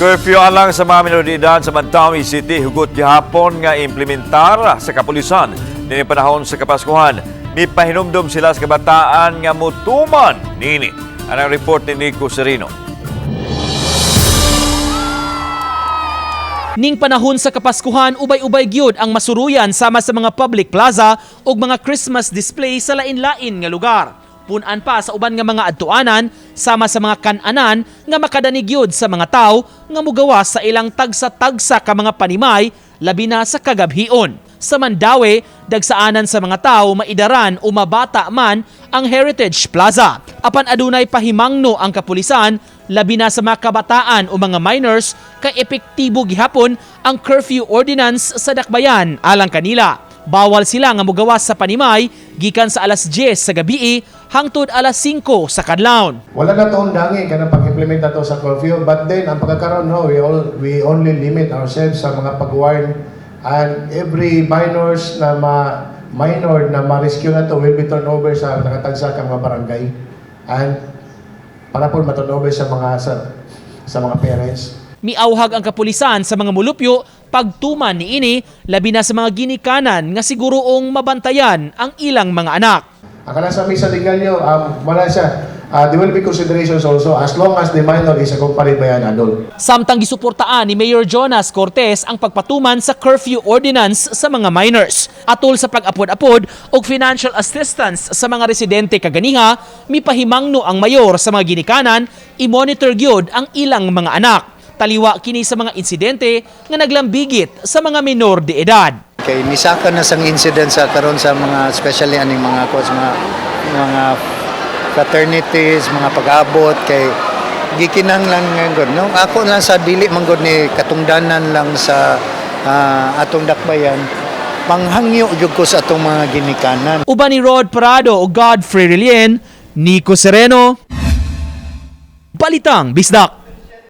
Curfew alang sa mga minor de edad sa Mandaue City hugot gihapon nga implementar sa kapulisan nini panahon sa Kapaskuhan. Mipahinumdom sila sa kabataan nga mutuman nini. Anang report ni Nico Sereno. Ning panahon sa Kapaskuhan, ubay-ubay gyud ang masuruyan sama sa mga public plaza ug mga Christmas display sa lain-lain nga lugar. Punan pa sa uban nga mga adtuanan sama sa mga kananan nga makadani gyud sa mga tawo nga mugawas sa ilang tagsa-tagsa ka mga panimay, labi na sa kagabhion. Sa Mandaue, dagsaanan sa mga tawo maidaran o mabata man ang Heritage Plaza. Apan adunay pahimangno ang kapulisan, labi na sa mga kabataan o mga minors, kay epektibo gihapon ang curfew ordinance sa dakbayan alang kanila. Bawal sila nga mugawas sa panimay gikan sa alas 10 sa gabii hangtod alas 5 sa kadlawon. Wala na toon dangi kanang pag-implement nato sa curfew, but then ang pagkakaroon, no, we only limit ourselves sa mga pag-warn, and every minors na ma minor na ma-rescue na to will be turned over sa nakatagsa ka mga barangay and para po ma-turn over sa mga parents. Miauhag ang kapulisan sa mga mulupyo pagtuman niini, labi na sa mga ginikanan nga siguroong mabantayan ang ilang mga anak. Ang kanang sa Misa de Gallo, wala siya. There will be considerations also as long as the minor is accompanied by an adult. Samtang gisuportaan ni Mayor Jonas Cortez ang pagpatuman sa curfew ordinance sa mga minors. Atol sa pag-apod-apod og financial assistance sa mga residente kaganiha, mipahimangno ang mayor sa mga ginikanan, i-monitor gyud ang ilang mga anak. Taliwa kini sa mga insidente nga naglambigit sa mga menor de edad. Kay misaka na sang incident sa karon sa mga, especially aning mga kos mga fraternities, mga pag-abot, kay gikinahanglan ngayon gud, no? Ako lang sa dili man gud ni katungdanan lang sa atong dakbayan, panghangyo jud ko sa atong mga ginikanan. Uban ni Rod Parado o Godfrey Relien, Nico Sereno, Balitang Bisdak.